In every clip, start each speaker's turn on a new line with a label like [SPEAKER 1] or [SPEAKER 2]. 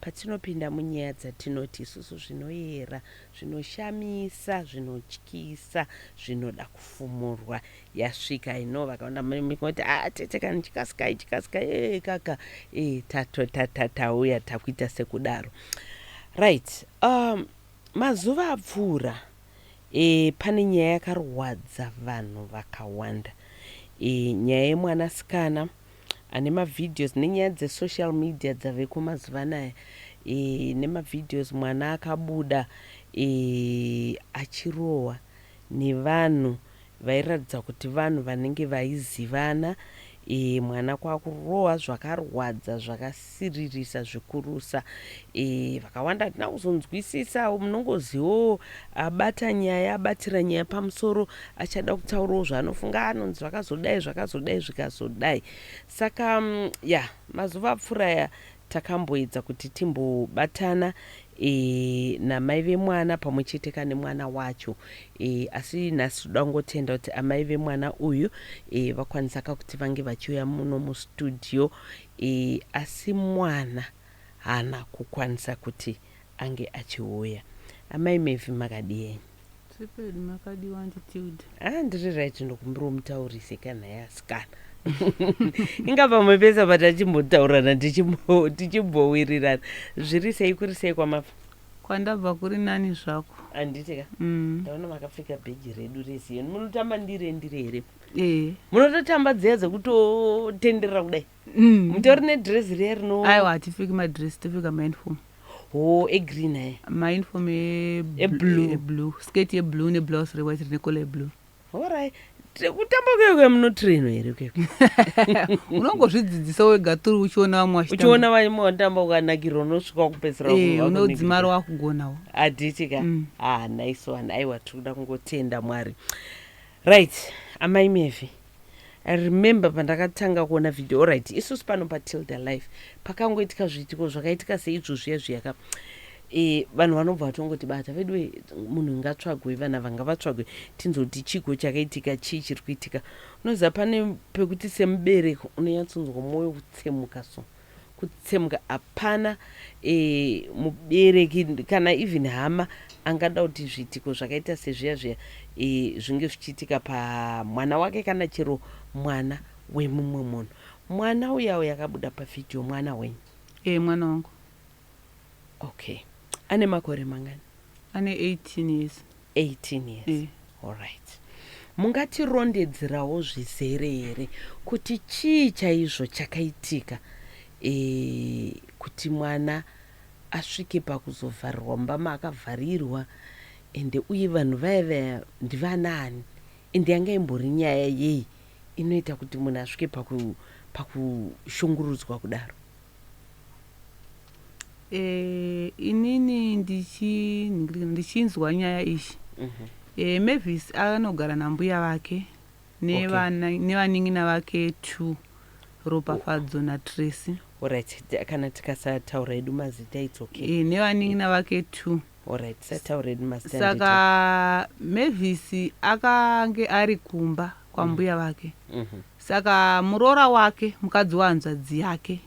[SPEAKER 1] Patinopinda munyaya dzatinoti isusu zvinoyera, zvinoshamisa, zvinotyisa, zvinoda kufumurwa. Yasvika I know vakawanda mukoti ah tete kani chikasikai chikasikai ee kaka ee tato tauya takuita sekudaro. Right, mazuva apfuura e, pane nyaya yakarwadza vanhu vakawanda e, nyaya yemwanasikana ane mavideos nenyaya dzesocial media dzaveko mazuva anaya e, nemavideos mwana akabuda e, achirohwa nevanhu vairatidza kuti vanhu vanenge vaizivana e, mwana kwakurohwa zvakarwadza zvakasiririsa zvikurusa e, vakawanda hatina kuzonzwisisa munongoziwo abata nyaya abatira nyaya pamusoro achada kutaurawo zvaanofunga anonzi zvakazodai zvakazodai zvikazodai saka ya mazuva apfuura aya takamboedza kuti timbobatana e, namai vemwana pamwe chete kane mwana wacho e, asi nhasi toda kungotenda kuti amai vemwana uyu e, vakwanisa kakuti vange vachiuya muno mustudio e, asi mwana haana kukwanisa kuti ange achiuya. Amai Mevhi makadii?
[SPEAKER 2] Tripedu makadiwa Aunty Tilda.
[SPEAKER 1] Ah, ndiri right ndokumbirawo mutaurise kana yasikana inga pamwe pese patachimbotaurana tichimbowirirana zviri sei kuri sei kwamabva?
[SPEAKER 2] Kwandabva kuri nani zvako.
[SPEAKER 1] Handiti ka? Ndaona makapfeka bheji redu reZion. Munotamba ndire ndire here?
[SPEAKER 2] Eh.
[SPEAKER 1] Munototamba dziya dzekutotenderera kudai? Mutori nedress riya rino
[SPEAKER 2] Aiwa hatipfeki madress topfeka mauniform.
[SPEAKER 1] Ho egreen aya.
[SPEAKER 2] Mauniform
[SPEAKER 1] eblue.
[SPEAKER 2] Eblue. Skirt yeblue neblouse rewhite rine collar yeblue.
[SPEAKER 1] Alright. Kutamba kuya kuya munotrainwa here kuya?
[SPEAKER 2] Unongozvidzidzisa wega turi uchiona vamwe vachitamba.
[SPEAKER 1] Uchiona vamwe vanotamba ukanakirwa unosvika kupedzisira
[SPEAKER 2] Unodzimara wakugonawo.
[SPEAKER 1] Handiti ka? Ah, nice one. Aiwa tiri kuda kungotenda Mwari. Right, amai Mevi. I remember pandakatanga kuona video. Alright, isusu pano paTilda Life pakangoitika zviitiko zvakaitika seizvo zviya zviya ka. E, vanhu vanobva vatongotibata veduwe munhu ngatsvagwe vana vanga vatsvagwe tinzwe kuti chiiko chakaitika chii chiri kuitika unoziva pane pekuti semubereki unonyatsonzwa mwoyo kutsemuka so kutsemuka hapana e, mubereki kana even hama angada kuti zviitiko zvakaita sezviya zviya e, zvinge zvichiitika pamwana wake kana chero mwana wemumwe munhu mwana uya uya akabuda pavhidhiyo mwana wenyu
[SPEAKER 2] E mwana wangu.
[SPEAKER 1] Okay ane makore mangani?
[SPEAKER 2] Ane 18 years.
[SPEAKER 1] 18 years. Alright. Mungatirondedzerawo zvizere here kuti chii chaizvo chakaitika e, kuti mwana asvike pakuzovharirwa mumba maakavharirwa ende uye vanhu vaya vaya ndivanaani ende yanga imbori nyaya yei inoita kuti munhu asvike pakushungurudzwa kudaro?
[SPEAKER 2] E, inini ndichinzwa nyaya iyi Mavis anogara nambuya vake nevanin'ina vake two Ropafadzo naTracy.
[SPEAKER 1] Alright, kana tikasataura hedu mazita it's okay.
[SPEAKER 2] E, nevanin'ina vake two.
[SPEAKER 1] Alright, tisataura hedu mazita.
[SPEAKER 2] Saka Mavis akange ari kumba kwambuya vake. Saka muroora wake mukadzi wehanzvadzi yake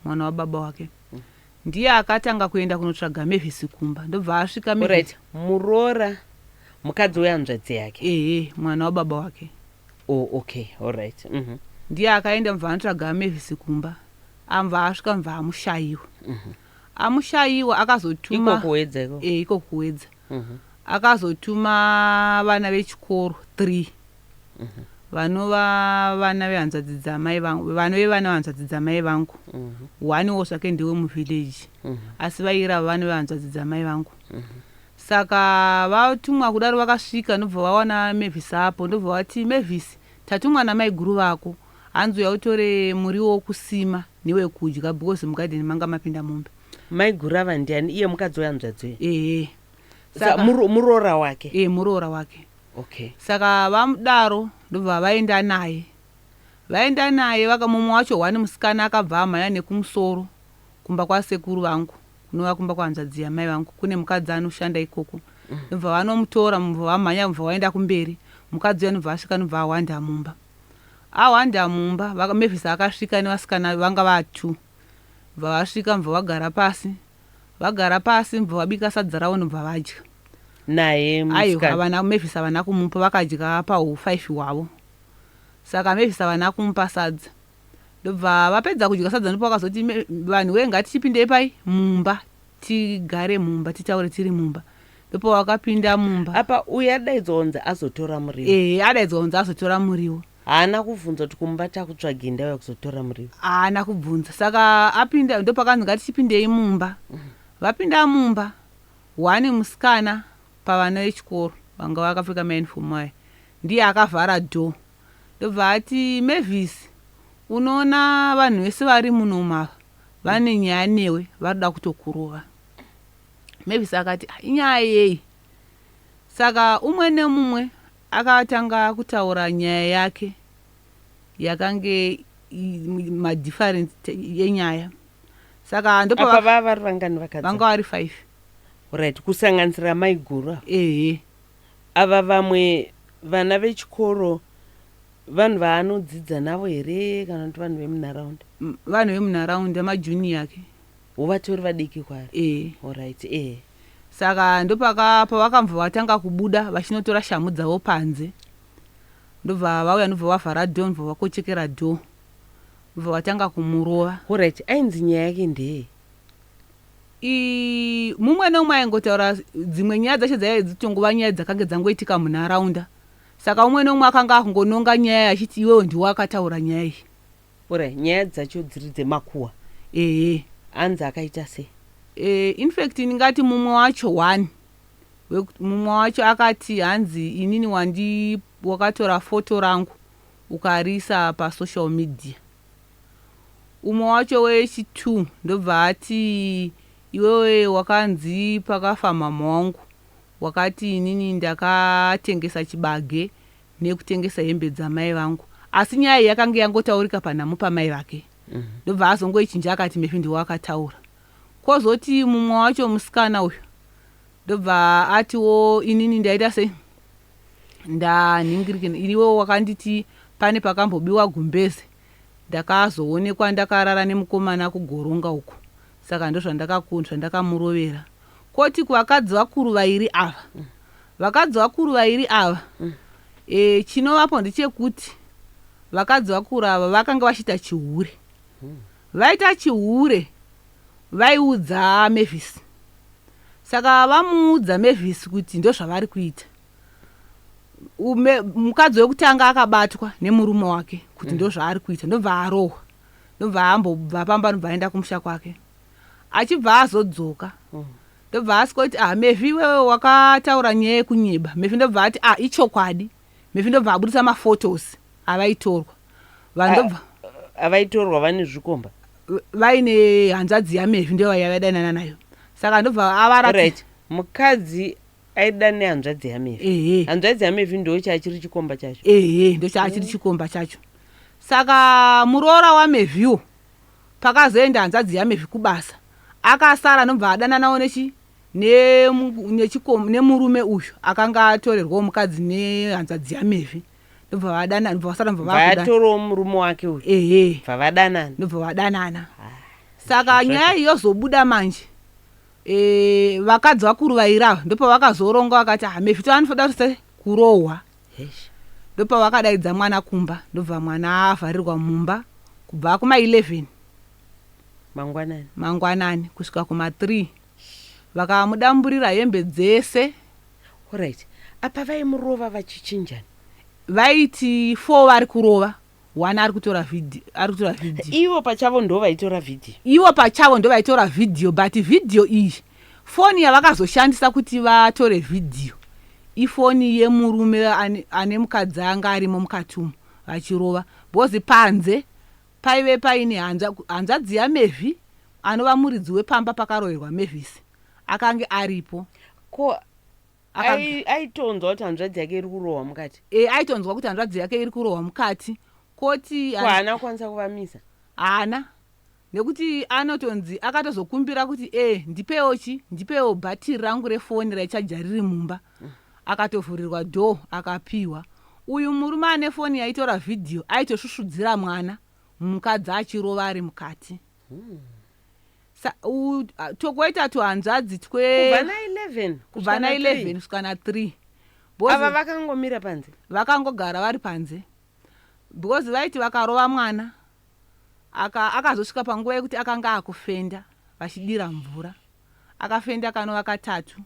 [SPEAKER 2] mwana wababa wake ndiye akatanga kuenda kunotsvaga Mavis kumba ndobva asvika Mavis.
[SPEAKER 1] Alright, muroora mukadzi wehanzvadzi yake.
[SPEAKER 2] Ehe, mwana wababa wake.
[SPEAKER 1] Oh, okay, alright.
[SPEAKER 2] Ndiye akaenda mubva anotsvaga Mavis kumba amva asvika mubva amushayiwa. Amushayiwa akazotuma
[SPEAKER 1] Iko kuwedza iko.
[SPEAKER 2] E, iko kuwedza. Akazotuma vana vechikoro 3 vanova vana vehanzvadzi dzamai vangu vanove vana vehanzvadzi dzamai vangu. One zvake ndewe muvillage asi vairava vana vehanzvadzi dzamai vangu. Saka vatumwa kudaro vakasvika ndobva vawana Mavis apo ndobva vati Mavis tatumwa namaiguru vako hanzi uya utore muriwo wokusima newekudya because mugadheni manga mapinda mombe.
[SPEAKER 1] Maiguru ava ndiani iye mukadzi wehanzvadzi uyu?
[SPEAKER 2] Ehe.
[SPEAKER 1] Saka muroora wake?
[SPEAKER 2] E, muroora wake.
[SPEAKER 1] Okay.
[SPEAKER 2] Saka vamudaro ndobva vaenda naye. Vaenda naye mumwe wacho one musikana akabva amhanya nekumusoro kumba kwasekuru vangu kunova kumba kwahanzvadzi yamai vangu kune mukadzi anoshanda ikoko. Ndobva vanomutora mubva vamhanya mubva vaenda kumberi. Mukadzi uya ndobva asvika ndobva awanda mumba. Awanda mumba Mavis akasvika nevasikana vanga va2. Bva vasvika mubva vagara pasi. Vagara pasi, ndobva vabika sadza ravo, ndobva vadya.
[SPEAKER 1] Naye
[SPEAKER 2] Aiwa.
[SPEAKER 1] Musikana.
[SPEAKER 2] Havana, Mavis havana kumupa. Vakadya pau5 hwavo, saka Mavis havana kumupa sadza. Ndobva vapedza kudya sadza, ndipo vakazoti, "Vanhu wee, ngatichipindei pai mumba, tigare mumba, titaure tiri mumba." Ndipo vakapinda mumba.
[SPEAKER 1] Apa uyu adaidzwa kunzi azotora muriwo?
[SPEAKER 2] Ehe, adaidzwa kunzi azotora muriwo.
[SPEAKER 1] Haana kubvunza kuti kumba takutsvagi, ndauya kuzotora muriwo?
[SPEAKER 2] Haana kubvunza. Saka apinda, ndopakanzi, "Ngatichipindei mumba." Vapinda mumba, one musikana pavana vechikoro vanga vakapfeka mauniform aya ndiye akavhara door, ndobva ati, "Mavis, unoona vanhu vese vari munomu ava vane nyaya newe, vari kutokurova." Mavis akati, "Ah, inyaya yei?" Saka umwe nemumwe akatanga kutaura nyaya yake yakange madifferent yenyaya. Saka
[SPEAKER 1] Apa
[SPEAKER 2] ndopa
[SPEAKER 1] vava vari vangani vakadzi?
[SPEAKER 2] Vanga vari five.
[SPEAKER 1] Right, kusanganisira maiguru ava?
[SPEAKER 2] Ehe.
[SPEAKER 1] Ava vamwe vana vechikoro vanhu vaanodzidza navo here, kana kuti vanhu vemunharaunda?
[SPEAKER 2] Vanhu vemunharaunda, majunior ake.
[SPEAKER 1] Wovatori vadiki kwaari?
[SPEAKER 2] Ehe.
[SPEAKER 1] Alright, ehe.
[SPEAKER 2] Saka ndopaka pavakambva vatanga kubuda vachinotora shamhu dzavo panze, ndobva vauya, ndobva vavhara door, ndobva vakochekera door, ndobva vatanga kumurova.
[SPEAKER 1] Alright, ainzi nyaya yake ndeye?
[SPEAKER 2] Mumwe neumwe aingotaura dzimwe nyaya dzacho dzitongova nyaya dzakange dzangoitika munharaunda. Saka umwe neumwe akanga akungononga nyaya achiti, "Iwewe ndiwe akataura nyaya iyi."
[SPEAKER 1] Alright, nyaya dzacho dziri dzemakuhwa?
[SPEAKER 2] Ehe.
[SPEAKER 1] Anzi akaita sei?
[SPEAKER 2] In fact ndingati mumwe wacho, one mumwe wacho akati, hanzi, "Inini wandi wakatora foto rangu ukariisa pasocial media." Umwe wacho wechi2 ndobva ati, "Iwewe wakanzi pakafa mama wangu wakati inini ndakatengesa chibage nekutengesa hembe dzamai vangu." Asi nyaya iyi yakange yangotaurika panhamo pamai vake. Ndobva azongoichinja akati Mefi ndiwe akataura. Kwozoti mumwe wacho musikana uyu ndobva atiwo, "Inini ndaita sei, ndanhingirike, iwe wakanditi pane pakambobiwa gumbeze, ndakazoonekwa ndakarara nemukomana kugoronga uko, saka ndozvandakamurovera." Kwoti kuvakadzi vakuru vairi ava, vakadzi vakuru vairi ava, chinovapo ndechekuti vakadzi vakuru ava vakanga vachiita chihure. Vaita chihure, vaiudza Mavis. Saka vamuudza Mavis kuti ndozvavari kuita. Mukadzi wekutanga akabatwa nemurume wake kuti ndozvaari kuita, ndobva arohwa, ndobva ambobva pamba, ndobva aenda kumusha kwake. Achibva azodzoka, ndobva asika kuti, "Ah, Mevi, iwewe wakataura nyaya yekunyeba." Mevi ndobva ati, "Ah, ichokwadi." Mevi ndobva abudisa maphotos avaitorwa vanhu. Ndobva
[SPEAKER 1] Avaitorwa vane zvikomba?
[SPEAKER 2] Vaine hanzvadzi yaMevi, ndo yavaidanana nayo. Saka ndobva avarati
[SPEAKER 1] Right, mukadzi aida nehanzvadzi yaMevi?
[SPEAKER 2] Ehe.
[SPEAKER 1] Hanzvadzi yaMevi ndo chaachiri chikomba chacho?
[SPEAKER 2] Ehe, ndochaachiri chikomba chacho. Saka muroora waMevhiwo, pakazoenda hanzvadzi yaMevhi kubasa, akasara, ndobva adananawo nechi nemurume uyu akanga atorerwawo mukadzi nehanzvadzi yaMevhi. Ndobva vadana, ndobva vasara, ndobva vakuda
[SPEAKER 1] Vatorawo murume wake uyu?
[SPEAKER 2] Ehe.
[SPEAKER 1] Bva vadanana?
[SPEAKER 2] Ndobva vadanana. Saka nyaya iyi yozobuda manje, vakadzi vakuru vairi ava ndopavakazoronga, vakati, "Ah, Mevhi toanofanira kuti kurohwa."
[SPEAKER 1] Hesh.
[SPEAKER 2] Ndopavakadaidza mwana kumba, ndobva mwana avharirwa mumba kubva kuma11
[SPEAKER 1] Mangwanani?
[SPEAKER 2] Mangwanani, kusvika kuma3. Vakamudamburira hembe dzese.
[SPEAKER 1] Alright, apa vaimurova vachichinjana?
[SPEAKER 2] Vaiti four vari kurova, one ari kutora vhidhiyo, ari kutora vhidhiyo.
[SPEAKER 1] Ivo pachavo ndo vaitora vhidhiyo?
[SPEAKER 2] Ivo pachavo ndo vaitora vhidhiyo, but vhidhiyo iyi, foni yavakazoshandisa kuti vatore vhidhiyo ifoni yemurume ane mukadzi anga arimo mukati umu vachirova, because panze paive paine hanzvadzi yaMevhi, anova muridzi wepamba pakaroverwa Mevhisi, akange aripo.
[SPEAKER 1] Ko aitonzwa kuti hanzvadzi yake iri kurohwa mukati?
[SPEAKER 2] E, aitonzwa kuti hanzvadzi yake iri kurohwa mukati. Koti
[SPEAKER 1] Ko haana kukwanisa kuvamisa?
[SPEAKER 2] Haana, nekuti anotonzi akatozokumbira kuti, "E, ndipewo chi ndipewo bhatiri rangu refoni raichaja riri mumba." Akatovhurirwa door, akapiwa. Uyu murume ane foni yaitora vhidhiyo aitosvusvudzira mwana, mukadzi achirova ari mukati. Tokoita tuhanzvadzi
[SPEAKER 1] twe kubva na11
[SPEAKER 2] kubva na11 kusvika na3.
[SPEAKER 1] Ava vakangomira panze?
[SPEAKER 2] Vakangogara vari panze because vaiti vakarova mwana akazosvika panguva yekuti akanga akufenda vachidira mvura, akafenda kanova katatu.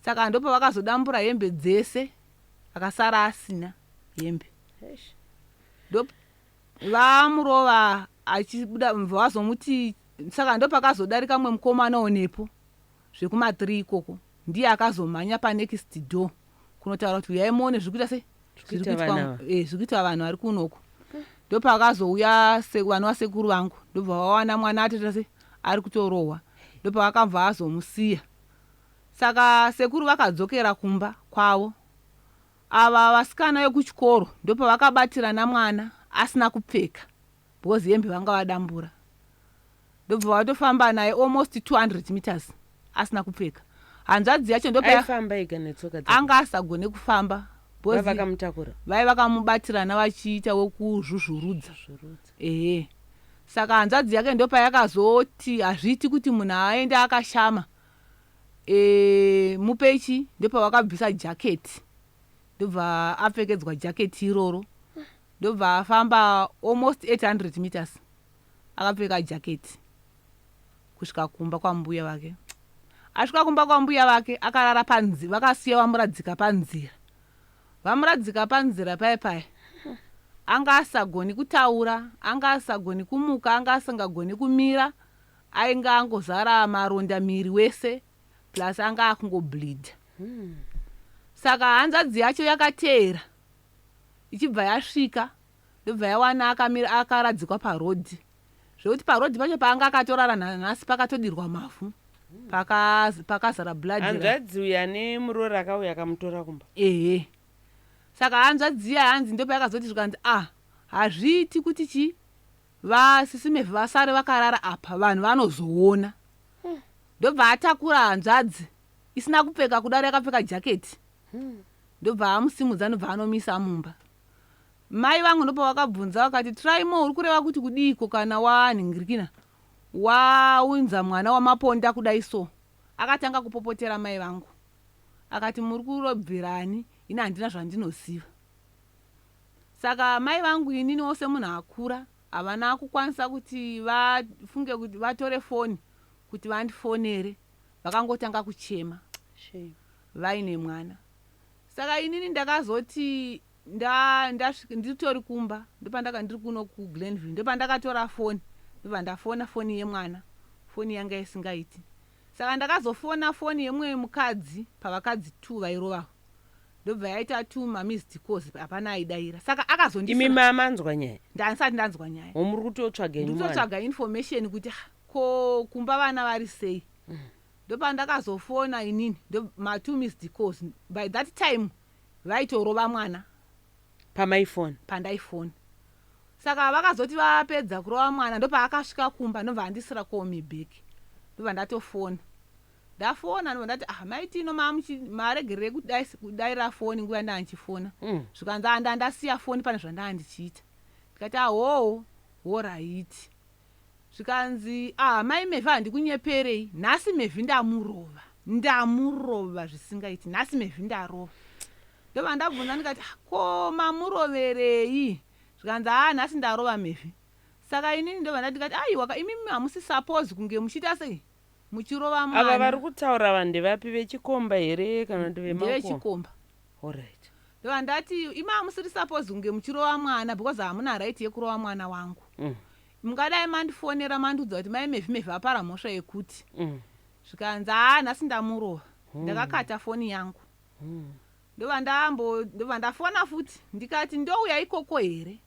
[SPEAKER 2] Saka ndopavakazodambura hembe dzese, akasara asina hembe. Ndo vamurova achibuda mubva vazomuti. Saka ndopakazodarika mumwe mukomana onepo zvekuma3 ikoko, ndiye akazomhanya panext door kunotaura kuti uyai muone zviri kuita sei,
[SPEAKER 1] zviri kuita vana ava.
[SPEAKER 2] Zviri kuita vanhu vari kunoko. Ndopakazouya vana vasekuru vangu, ndobva vawana mwana atoita sei, ari kutorohwa. Ndopavakabva azomusiya. Saka sekuru vakadzokera kumba kwavo. Ava vasikana vekuchikoro ndopavakabatirana mwana asina kupfeka because hembe vanga vadambura, ndobva vatofamba naye almost 200 meters asina kupfeka. Hanzvadzi yacho ndopa
[SPEAKER 1] Aifamba ega netsoka dzake?
[SPEAKER 2] Anga asagone kufamba because
[SPEAKER 1] Vakamutakura?
[SPEAKER 2] Vai vakamubatirana vachiita wekuzvuzvurudza.
[SPEAKER 1] Zvurudza.
[SPEAKER 2] Ehe. Saka hanzvadzi yake ndopayakazoti hazviiti kuti munhu aende akashama, mupechi. Ndopavakabvisa jaketi, ndobva apfekedzwa jaketi iroro, ndobva afamba almost 800 meters akapfeka jaketi kusvika kumba kwambuya vake. Asvika kumba kwambuya vake akarara panzi, vakasiya vamuradzika panzira. Vamuradzika panzira paya paya, anga asagoni kutaura, anga asagoni kumuka, anga asingagoni kumira, ainge angozara maronda miri wese, plus anga akungobleedha. Saka hanzvadzi yacho yakateera ichibva yasvika, ndobva yawana akamira akaradzikwa parodhi, zvekuti parodhi pacho paanga akatorara nhasi pakatodirwa mavhu, pakazara blood.
[SPEAKER 1] Hanzvadzi uyu ane muroora akauya akamutora kumba?
[SPEAKER 2] Ehe. Saka hanzvadzi iya hanzi ndopayakazoti zvikanzi, "Ah, hazviiti kuti chi vasisimevhi vasare vakarara apa, vanhu vanozoona." Ndobva atakura hanzvadzi isina kupfeka kudaro, yakapfeka jaketi, ndobva amusimudza, ndobva anomisa mumba. Mai vangu ndopavakabvunza vakati, "Traimo, uri kureva kuti kudiiko kana wanhingirikina waunza mwana wamaponda kudai?" So akatanga kupopotera mai vangu akati, "Muri kurobvirani? Ini handina zvandinoziva." Saka mai vangu, ininiwo semunhu akura, havana kukwanisa kuti vafunge kuti vatore foni kuti vandifonere. Vakangotanga kuchema
[SPEAKER 1] Shame.
[SPEAKER 2] Vaine mwana. Saka inini ndakazoti nditori kumba, ndopandaka ndiri kuno kuGlenville, ndopandakatora foni, ndobva ndafona foni yemwana. Foni yanga isingaiti. Saka ndakazofona foni yemumwe mukadzi pavakadzi two vairovawo, ndobva yaita two mamissed calls, hapana aidayira. Saka
[SPEAKER 1] Imi
[SPEAKER 2] akazondisira
[SPEAKER 1] mamanzwa nyaya?
[SPEAKER 2] Ndandisati ndanzwa nyaya.
[SPEAKER 1] Muri kutotsvaga henyu mwana?
[SPEAKER 2] Ndikutotsvaga information kuti, "Ah, ko kumba vana vari sei?" Ndopandakazofona inini, ma2 missed calls. By that time vaitorova mwana.
[SPEAKER 1] Pamaifoni?
[SPEAKER 2] Pandaifona. Saka vakazoti vapedza kurova mwana, ndopaakasvika kumba, ndobva andisira call me back. Ndobva ndatofona. Ndafona, ndobva ndati, "Ah, maitino maregerere kudayira foni nguva yandaa ndichifona?" Zvikanzi, "Anda ndasiya foni pane zvandaa ndichiita." Ndikati, "Ahowo, alright." Zvikanzi, "Ah, mai Mevhi, handikunyeperei, nhasi Mevhi ndamurova, ndamurova zvisingaiti, nhasi Mevhi ndarova." Ndobva ndabvunza ndikati, "Ah, ko mamuroverei?" Zvikanzi, "Haa, nhasi ndarova Mevhi." Saka inini ndobva ndati, ndikati, "Aiwa, imimi hamusi suppose kunge muchiita sei, muchirova
[SPEAKER 1] Ava vari
[SPEAKER 2] mwana."
[SPEAKER 1] kutaura vanhu ndevapi? Vechikomba here kana kuti vemakuwa?
[SPEAKER 2] Ndevechikomba.
[SPEAKER 1] Alright.
[SPEAKER 2] Ndobva ndati, "Imi hamusiri suppose kunge muchirova mwana because hamuna right yekurova mwana wangu. Mungadai mandifonera mandiudza kuti mai Mevhi, Mevhi apara mhosva yekuti." Zvikanzi, "Haa, nhasi ndamurova." Ndakakata foni yangu. Ndobva ndafona futi ndikati, "Ndouya ikoko here?"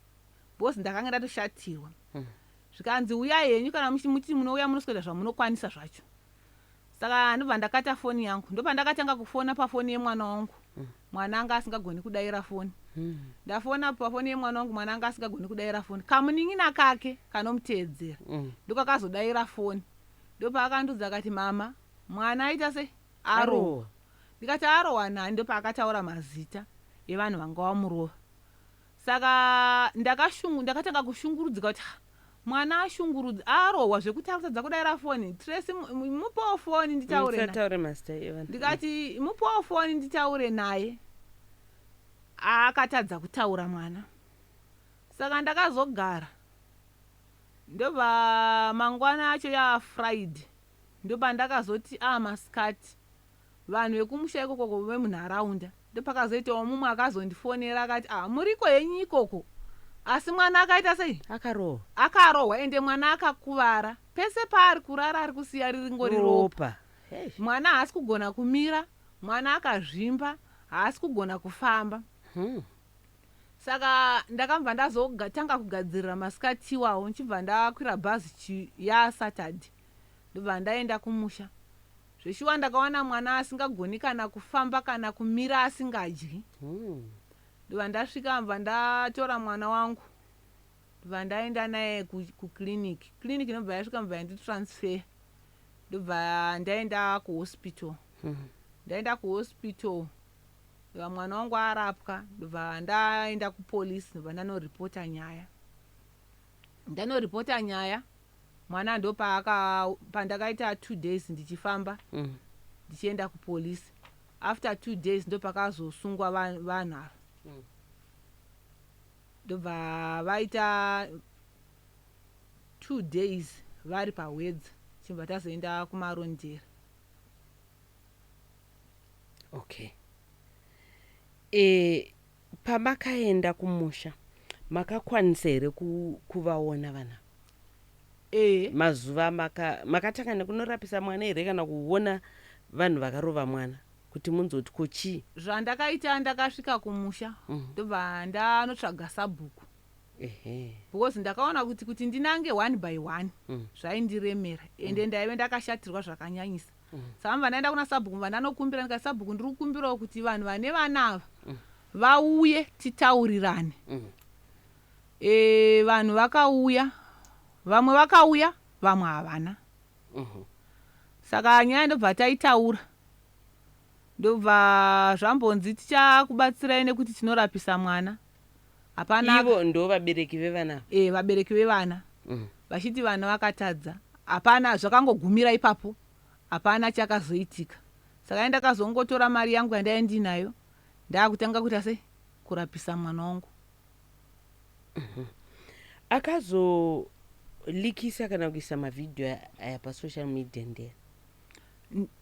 [SPEAKER 2] Because ndakanga ndatoshatirwa. Zvikanzi, "Uyai henyu, kana muti munouya munosweda zvamunokwanisa zvacho." Saka ndobva ndakata foni yangu. Ndopandakatanga kufona pafoni yemwana wangu. Mwana anga asingagoni kudayira foni. Ndafona pafoni yemwana wangu, mwana anga asingagoni kudayira foni. Kamunin'ina kake kanomuteedzera ndokakazodayira foni. Ndopaakandudza akati, "Mama, mwana aita sei, arohwa."
[SPEAKER 1] Arohwa.
[SPEAKER 2] Ndikati, "Arohwa nani?" Ndopaakataura mazita evanhu vanga vamurova. Saka ndakatanga kushungurudzika kuti, "Ah, Mwana ashungurudza, arohwa zvekuti akutadza kudaira foni. Tracy, mupowo foni nditaure naye.
[SPEAKER 1] Musataure mazita evanhu.
[SPEAKER 2] Ndikati, "Mupowo foni nditaure naye." Akatadza kutaura mwana. Saka ndakazogara, ndobva mangwana acho yaFriday, ndopandakazoti masikati vanhu vekumusha ikoko, vemunharaunda, ndopakazoitawo mumwe akazondifonera akati, "A, muriko henyu ikoko, asi mwana akaita sei?"
[SPEAKER 1] Akarohwa.
[SPEAKER 2] Akarohwa, ende mwana akakuvara pese paari kurara, ari kusiya riringori ropa.
[SPEAKER 1] Ropa. Hey.
[SPEAKER 2] Mwana haasi kugona kumira, mwana akazvimba, haasi kugona kufamba. Saka ndakabva ndazotanga kugadzirira masikati iwawo, ndichibva ndakwira bhazi yaSaturday, ndobva ndaenda kumusha. Zveshuwa ndakawana mwana asingagoni kana kufamba kana kumira, asingadyi. Ndobva ndasvika, bva ndatora mwana wangu, ndobva ndaenda naye kuclinic. Clinic inobva yasvika, bva yanditransfer, ndobva ndaenda kuhospital. Ndaenda kuhospital, ndobva mwana wangu arapwa, ndobva ndaenda kupolisi, ndobva ndanoripota nyaya. Ndanoripota nyaya, mwana ndopaaka pandakaita 2 days ndichifamba ndichienda kupolisi. After 2 days ndopakazosungwa vanhu ava. Ndobva vaita 2 days vari paHwedza, chibva tazoenda kuMarondera.
[SPEAKER 1] Okay, pamakaenda kumusha makakwanisa here kuvaona vana?
[SPEAKER 2] Ee.
[SPEAKER 1] Mazuva makatanga nekunorapisa mwana here kana kuona vanhu vakarova mwana kuti munzoti ko chii?
[SPEAKER 2] Zvandakaita, ndakasvika kumusha, ndobva ndanotsvaga sabhuku, because ndakaona kuti ndinange one by one zvaindiremera, ende ndaive ndakashatirwa zvakanyanyisa. Saka mubva ndaenda kuna sabhuku, mubva ndanokumbira, ndikati, "Sabhuku, ndiri kukumbirawo kuti vanhu vane vana ava vauye titaurirane." Vanhu vakauya, vamwe vakauya, vamwe havana. Saka nyaya ndobva taitaura, ndobva zvambonzi, "Tichakubatsirai nekuti tinorapisa mwana." Hapana.
[SPEAKER 1] Ivo ndo vabereki vevana ava?
[SPEAKER 2] E, vabereki vevana. Vachiti vana vakatadza. Hapana, zvakangogumira ipapo, hapana chakazoitika. Saka ndakazongotora mari yangu yandai ndinayo, ndaakutanga kuita sei, kurapisa mwana wangu.
[SPEAKER 1] Akazolikisa kana kuisa mavhidhiyo aya pasocial media ndeya?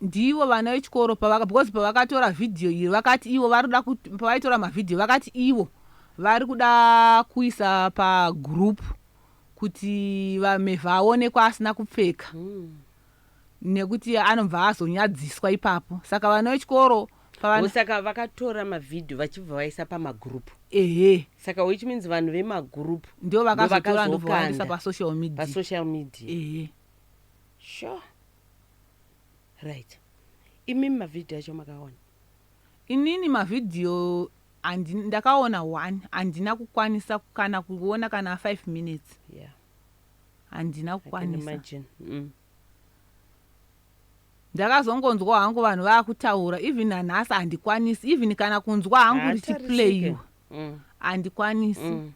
[SPEAKER 2] Ndivo vana vechikoro. Because pavakatora vhidhiyo iri, vakati ivo vari kuda pavaitora mavhidhiyo vakati ivo vari kuda kuisa pagroup kuti vamevha aonekwa asina kupfeka, nekuti anobva azonyadziswa ipapo. Saka vana vechikoro pavana
[SPEAKER 1] Saka vakatora mavhidhiyo vachibva vaisa pamagurupu?
[SPEAKER 2] Ehe.
[SPEAKER 1] Saka which means vanhu vemagurupu
[SPEAKER 2] ndo vakazotora, ndobva
[SPEAKER 1] ndovakazokanda
[SPEAKER 2] vaendesa pasocial media.
[SPEAKER 1] Pasocial media.
[SPEAKER 2] Ehe.
[SPEAKER 1] Sure, right. Imi mavhidhiyo acho makaona?
[SPEAKER 2] Inini mavhidhiyo ndakaona one, handina kukwanisa kana kuona kana 5 minutes. Handina
[SPEAKER 1] I can
[SPEAKER 2] kukwanisa.
[SPEAKER 1] imagine.
[SPEAKER 2] Ndakazongonzwa hangu vanhu vaakutaura. Even nanhasi handikwanisi even kana kunzwa hangu
[SPEAKER 1] Haatarisike.
[SPEAKER 2] richiplayiwa. Handikwanisi,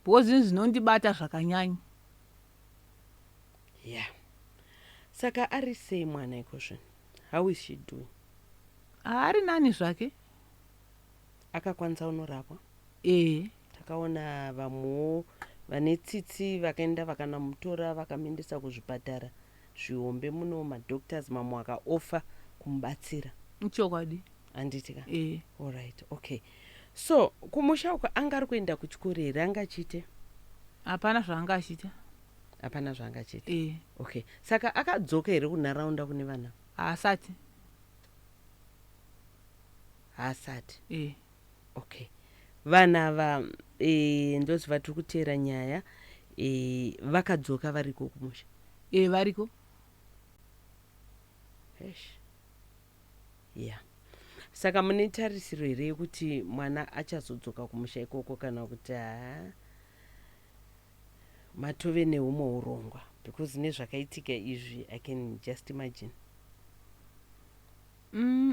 [SPEAKER 2] because zvinhu zvinondibata zvakanyanya.
[SPEAKER 1] Yeah, saka ari sei mwana iko zvino? How is she doing?
[SPEAKER 2] Haari nani zvake.
[SPEAKER 1] Akakwanisa unorapwa?
[SPEAKER 2] Ee.
[SPEAKER 1] Takaona vamwewo vane tsitsi vakaenda vakanamutora, vakamuendesa kuzvipatara zvihombe muno, madoctors mamwe akaofa kumubatsira.
[SPEAKER 2] Chokwadi.
[SPEAKER 1] Handiti ka?
[SPEAKER 2] Ee.
[SPEAKER 1] Allright, okay. So kumusha uko anga ari kuenda kuchikoro here, anga achiite?
[SPEAKER 2] Hapana zvaanga achiita.
[SPEAKER 1] Hapana zvaanga achiita?
[SPEAKER 2] Ee.
[SPEAKER 1] Okay, saka akadzoka here kunharaunda kune vana?
[SPEAKER 2] Haasati.
[SPEAKER 1] Haasati?
[SPEAKER 2] Ee.
[SPEAKER 1] Okay, vanhu ava ndoziva tiri kuteera nyaya, vakadzoka variko kumusha?
[SPEAKER 2] Ee, variko.
[SPEAKER 1] Eish. Yeah, saka mune tarisiro here yekuti mwana achazodzoka kumusha ikoko, kana kuti haa, matove neumwe urongwa? Because nezvakaitika izvi, I can just imagine.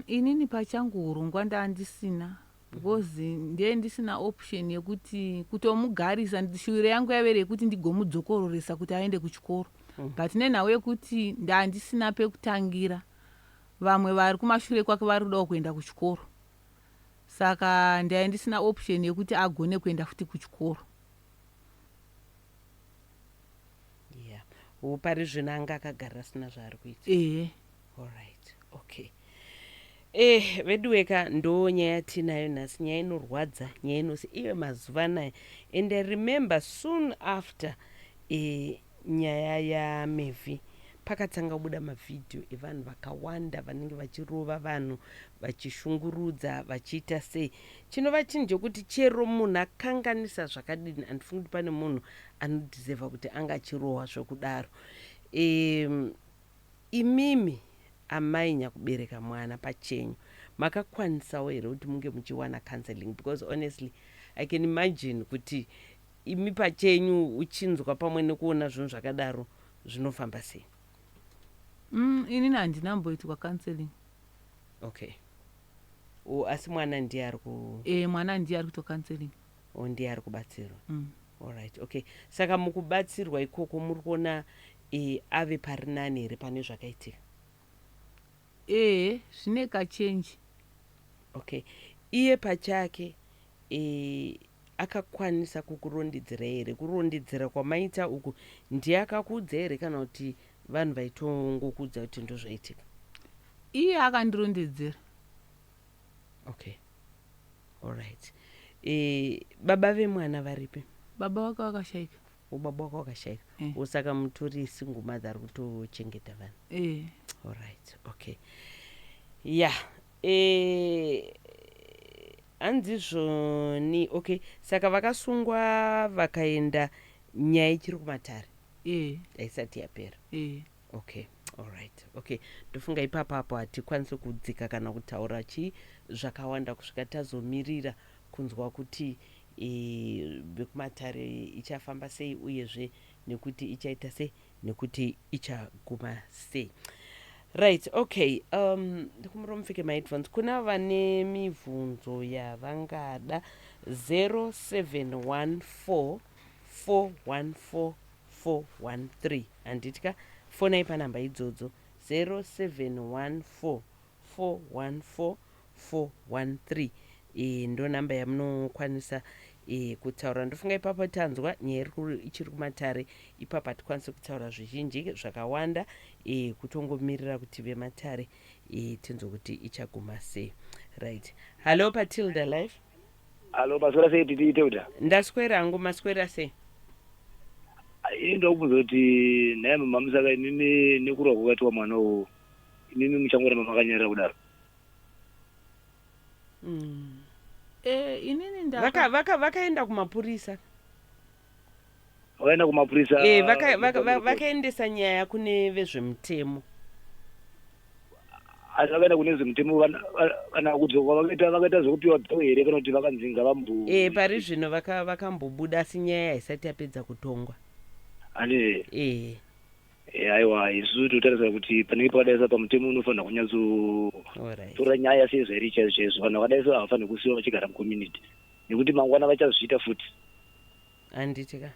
[SPEAKER 2] Inini pachangu urongwa ndandisina. Because ndiye ndisina option yekuti kutomugarisa. Shuwiro yangu yavere yekuti ndigomudzokororesa kuti aende kuchikoro, but nenhau yekuti ndandisina pekutangira, vamwe vari kumashure kwake vari kudawo kuenda kuchikoro, saka ndai ndisina option yekuti agone kuenda futi kuchikoro.
[SPEAKER 1] Yeah, pari zvino anga akagara asina zvaari kuita?
[SPEAKER 2] Ehe.
[SPEAKER 1] Allright, okay. Veduweka, ndo nyaya yatinayo nhasi, nyaya inorwadza, nyaya inosi ive mazuva anaya. And I remember soon after nyaya yaMevhi, pakatanga kubuda mavhidhiyo evanhu vakawanda vanenge vachirova vanhu, vachishungurudza, vachiita sei. Chinova chinhu chekuti chero munhu akanganisa zvakadini, handifungi kuti pane munhu anodhizevha kuti anga achirohwa zvekudaro. Imimi amai nyakubereka mwana pachenyu, makakwanisawo here kuti munge muchiwana counseling? Because honestly, I can imagine kuti imi pachenyu uchinzwa pamwe nekuona zvinhu zvakadaro, zvinofamba sei?
[SPEAKER 2] Inini handina mboitwa counseling.
[SPEAKER 1] Okay, o, asi mwana ndiye ari ku
[SPEAKER 2] E, mwana ndiye ari kuitwa counseling.
[SPEAKER 1] O, ndiye ari kubatsirwa?
[SPEAKER 2] Mm.
[SPEAKER 1] Allright, okay. Saka mukubatsirwa ikoko muri kuona ave pari nani here pane zvakaitika?
[SPEAKER 2] Ehe, zvine kachange.
[SPEAKER 1] Okay, iye pachake akakwanisa kukurondedzera here? Kurondedzera kwamaita uku, ndiye akakuudza here kana kuti vanhu vaitongokuudza kuti ndozvaitika?
[SPEAKER 2] Iye akandirondedzera.
[SPEAKER 1] Okay, allright. Baba vemwana varipi?
[SPEAKER 2] Baba vake vakashayika.
[SPEAKER 1] Ubaba wako wakashayika?
[SPEAKER 2] Eh.
[SPEAKER 1] Saka mutori single mother ari kutochengeta vanhu?
[SPEAKER 2] E.
[SPEAKER 1] Allright, okay, ya, hanzizvoni. Okay, saka vakasungwa vakaenda, nyaya ichiri kumatare?
[SPEAKER 2] E.
[SPEAKER 1] Haisati yapera?
[SPEAKER 2] E.
[SPEAKER 1] Okay, allright, okay. Ndofunga ipapapo hatikwanisi kudzika kana kutaura chii zvakawanda kusvika tazomirira kunzwa kuti vekumatare ichafamba sei, uyezve nekuti ichaita sei, nekuti ichaguma sei. Right, okay. Ndikumbira mupfeke maheadphones. Kuna vane mibvunzo yavangada, 0714 414 413, handitya? Fonai panhamba idzodzo, 0714 414 413. Ndo namba yamunokwanisa kutaura. Ndofunga ipapo tanzwa nyaya ichiri kumatare. Ipapo hatikwanisi kutaura zvizhinji zvakawanda, kutongomirira kuti vematare tinzwe kuti ichaguma sei. Right, hallo, paTilda Live.
[SPEAKER 3] Alo, maswera sei, titi Teuda?
[SPEAKER 1] Ndaswera hangu, maswera sei?
[SPEAKER 3] Ini ndokubvunza kuti nhai mama Musaka, inini nekurwa kwakaitwa mwana uwu, inini muchangoramba makanyarira kudaro?
[SPEAKER 2] E, inini
[SPEAKER 1] Vakaenda kumapurisa.
[SPEAKER 3] Vakaenda kumapurisa?
[SPEAKER 1] Vakaendesa nyaya kune vezvemutemo.
[SPEAKER 3] Asi vakaenda kune vezvemutemo, vana kudzoka vakaita zvekupiwa bail here, kana kuti vakanzi ngavambo
[SPEAKER 1] Pari zvino vakambobuda, asi nyaya haisati yapedza kutongwa.
[SPEAKER 3] Handii?
[SPEAKER 1] E.
[SPEAKER 3] Aiwa, isusu totarisira kuti panenge pakadaisa pamutemo unofanira kunyatsotora nyaya sezvairi chaizvo chaizvo. Vanhu vakadaisa havafaniri kusiyiwa vachigara mucommunity, nekuti mangwana vachazviita futi.
[SPEAKER 1] Handiti ka?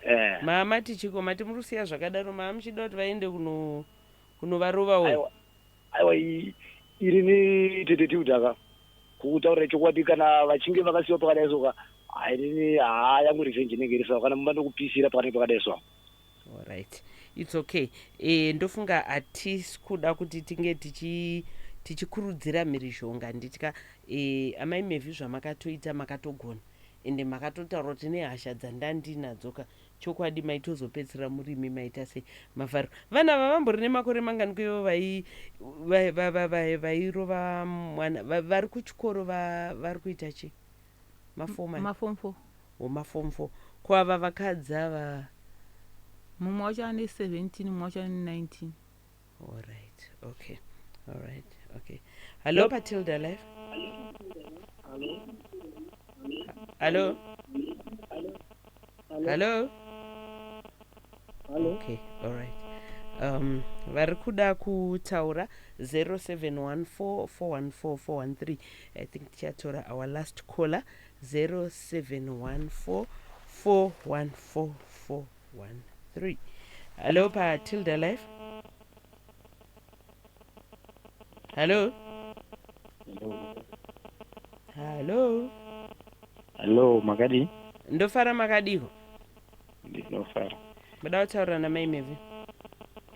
[SPEAKER 3] Eh.
[SPEAKER 1] Mama tichiko mati muri kusiya zvakadaro, maa muchida kuti vaende kunovarovawo?
[SPEAKER 3] Aiwa, aiwa, iri ni tete Tilda, kutaurira chokwadi, kana vachinge vakasiyiwa pakadai soka, hainini haa, yangu revenge inenge iri sawa kana mumba ndokupisira pakanenge pakadai so.
[SPEAKER 1] Allright, it's okay. Ndofunga hatisi kuda kuti tinge tichikurudzira mhirizhonga, handitya? Amai Mevhi, zvamakatoita makatogona, ende makatotaura kuti nehasha dzandandinadzoka, chokwadi maitozopedzisira murimi maita sei, mavharo. Vana ava vambori nemakore mangani kuivo vairova mwana? Vari kuchikoro, vari kuita chi mafoma?
[SPEAKER 2] Maform 4.
[SPEAKER 1] Maform 4. Ko ava vakadzi ava?
[SPEAKER 2] Mumwe wacho ane 17, mumwe wacho ane 19.
[SPEAKER 1] Allright, okay, allright, okay. Hallo, paTilda Live. Hallo, hallo. Okay, allright. Vari kuda kutaura, 0714 414 413. I think tichatora our last caller, 0714 414 413. Hallo, paTilda Live. Hallo, hallo.
[SPEAKER 4] Hallo, makadii?
[SPEAKER 1] Ndofara, makadiho?
[SPEAKER 4] Ndinofara.
[SPEAKER 1] Muda kutaurira namai Mevhi?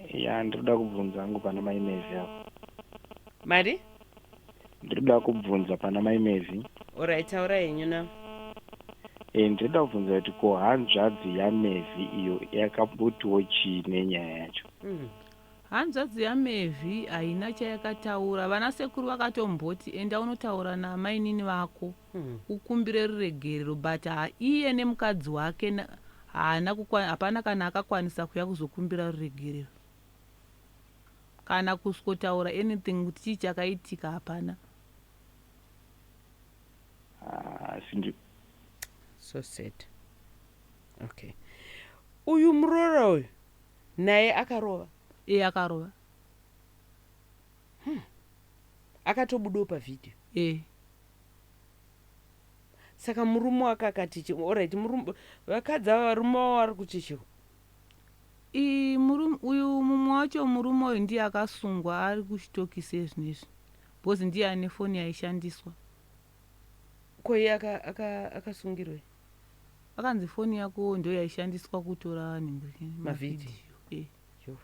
[SPEAKER 4] Ya, ndinoda kubvunza hangu pana mai Mevhi apo.
[SPEAKER 1] Mari?
[SPEAKER 4] Ndinoda kubvunza pana mai Mevhi.
[SPEAKER 1] Alright, taura henyu na.
[SPEAKER 4] Ndinoda kubvunza kuti ko hanzvadzi yaMevhi iyo yakambutiwo chii nenyaya yacho?
[SPEAKER 2] Hanzvadzi yaMevhi haina chayakataura. Vana sekuru vakatomboti, "Enda unotaura namainini vako, ukumbire ruregerero," but iye nemukadzi wake haana hapana kana akakwanisa kuya kuzokumbira ruregerero kana kuswotaura anything kuti chii chakaitika, hapana.
[SPEAKER 4] Ah, asi
[SPEAKER 1] So sad. Okay, uyu muroora uyu naye akarova?
[SPEAKER 2] Iye akarova.
[SPEAKER 1] Akatobudawo pavhidhiyo?
[SPEAKER 2] E.
[SPEAKER 1] Saka murume wake akati chi? Alright, murume, vakadzi ava, varume vavo vari kuti chiko?
[SPEAKER 2] Uyu mumwe wacho, murume uyu ndiye akasungwa, ari kuchitokisi ezvinezvi because ndiye ane foni yaishandiswa.
[SPEAKER 1] Ko iye akasungirwei?
[SPEAKER 2] Akanzi foni yako ndo yaishandiswa kutora
[SPEAKER 1] mavhidhiyo.
[SPEAKER 2] E.
[SPEAKER 1] Yowe.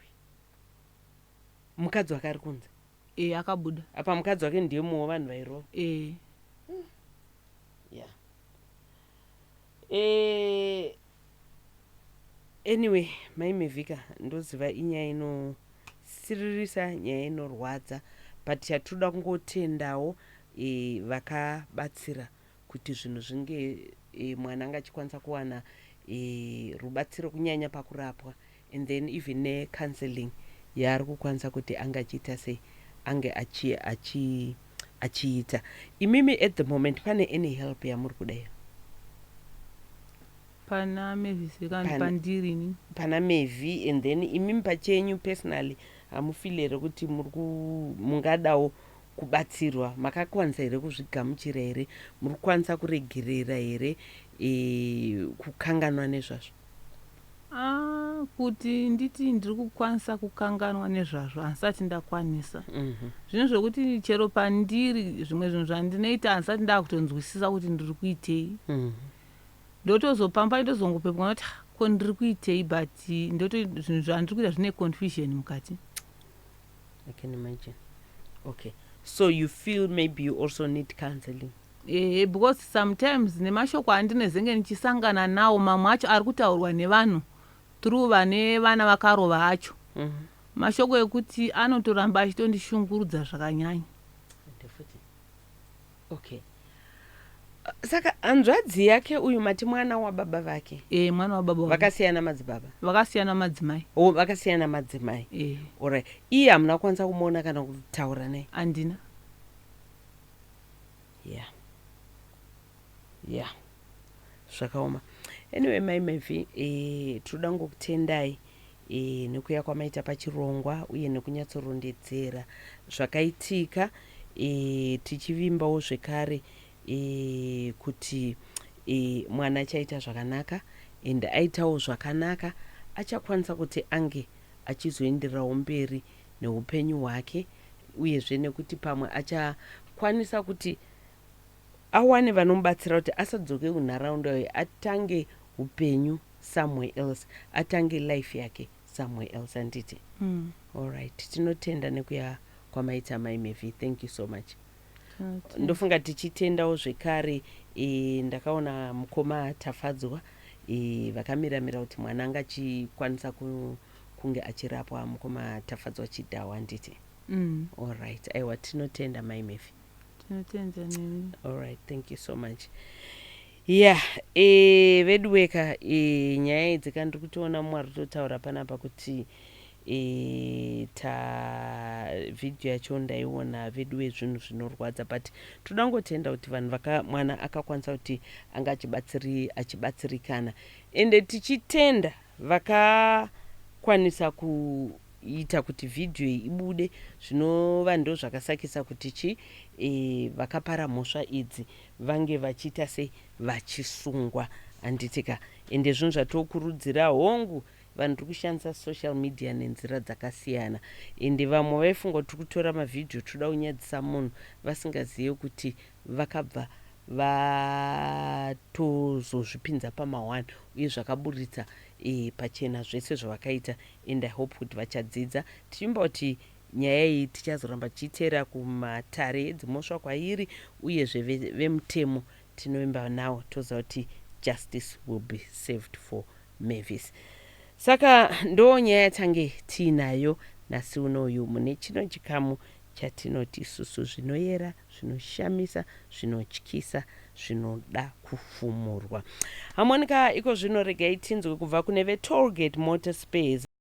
[SPEAKER 1] Mukadzi wake ari kunze?
[SPEAKER 2] E, akabuda.
[SPEAKER 1] Apa mukadzi wake ndiye mumwe wevanhu vairova?
[SPEAKER 2] E.
[SPEAKER 1] Yeah. Anyway, mai Mevhika, ndoziva inyaya inosiririsa, nyaya inorwadza, but chatoda kungotendawo vakabatsira kuti zvinhu zvinge mwana anga achikwanisa kuwana rubatsiro, kunyanya pakurapwa, and then even necounseling yaari kukwanisa kuti anga achiita sei, ange achiita achi, achi. Imimi at the moment pane any help yamuri kuda?
[SPEAKER 2] Pana Mevhisi kana pandiri ini?
[SPEAKER 1] Pana Mevhi, and then imimi pachenyu personally, hamufili here kuti muri mungadawo kubatsirwa? Makakwanisa here kuzvigamuchira here? Muri kukwanisa kuregerera here, kukanganwa nezvazvo?
[SPEAKER 2] Ah, kuti nditi ndiri kukwanisa kukanganwa nezvazvo, handisati ndakwanisa. Zvinhu zvokuti chero pandiri, zvimwe zvinhu zvandinoita handisati ndakutonzwisisa kuti ndiri kuitei. Ndotozopamba, ndozongopepwa kuti, "Ah, ko ndiri kuitei?" But ndoto zvinhu zvandiri kuita zvine confusion mukati.
[SPEAKER 1] I can imagine. Okay, so you feel maybe you also need counseling?
[SPEAKER 2] Ehe, because sometimes nemashoko andinezenge ndichisangana nawo, mamwe acho ari kutaurwa nevanhu through vane vana vakarova acho, mashoko ekuti anotoramba achitondishungurudza zvakanyanya.
[SPEAKER 1] Ende futi, okay. Saka hanzvadzi yake uyu, mati mwana wababa vake?
[SPEAKER 2] E, mwana wababa wake.
[SPEAKER 1] Vakasiyana madzibaba?
[SPEAKER 2] Vakasiyana madzimai.
[SPEAKER 1] O, vakasiyana madzimai.
[SPEAKER 2] E.
[SPEAKER 1] Alright, iye hamuna kukwanisa kumuona kana kutaura naye?
[SPEAKER 2] Handina.
[SPEAKER 1] Yeah, zvakaoma. Anyway, mai Mevhi, tinoda ngokutendai nekuya kwamaita pachirongwa uye nekunyatsorondedzera zvakaitika, tichivimbawo zvekare kuti mwana achaita zvakanaka, and aitawo zvakanaka, achakwanisa kuti ange achizoendererawo mberi neupenyu hwake, uyezve nekuti pamwe achakwanisa kuti awane vanomubatsira kuti asadzoke kunharaunda iyo, atange upenyu somewhere else, atange life yake somewhere else, handiti? Alright, tinotenda nekuya kwamaita, mai Mevhi. Thank you so much.
[SPEAKER 2] Tinotenda.
[SPEAKER 1] Ndofunga tichitendawo zvekare, ndakaona mukoma Tafadzwa vakamiramira kuti mwana anga achikwanisa kunge achirapwa, mukoma Tafadzwa Chidhawa, handiti? Alright, aiwa, tinotenda, mai Mevhi.
[SPEAKER 2] Tinotenda nemi.
[SPEAKER 1] Alright, thank you so much. Yeah, veduweka, nyaya idzi ka, ndiri kutoona mumwe ari kutotaura panapa kuti ta vhidhiyo yacho ndaiona. Veduwe, zvinhu zvinorwadza, but toda ngotenda kuti vanhu vaka mwana akakwanisa kuti anga achibatsirikana, ende tichitenda vakakwanisa. ita kuti vhidhiyo iyi ibude, zvinova ndo zvakasakisa kuti chi vakapara mhosva idzi vange vachiita sei, vachisungwa, handitika? Ende zvinhu zvatokurudzira, hongu, vanhu tiri kushandisa social media nenzira dzakasiyana, ende vamwe vaifunga kuti tiri kutora mavhidhiyo toda kunyadzisa munhu, vasingazive kuti vakabva vatozozvipinza pama1 uye zvakaburitsa pachena zvese zvavakaita. And I hope kuti vachadzidza. Tichimba kuti nyaya iyi tichazoramba tichiteera kumatare edzimhosva kwairi, uyezve vemutemo tinovimba nawo, toziva kuti justice will be served for Mavis. Saka ndo nyaya yatange tiinayo nhasi unoyu mune chino chikamu chatinoti isusu zvinoyera, zvinoshamisa, zvinotyisa, zvinoda kufumurwa. Hamonika, iko zvino regai tinzwe kubva kune veTollgate Motor Spares.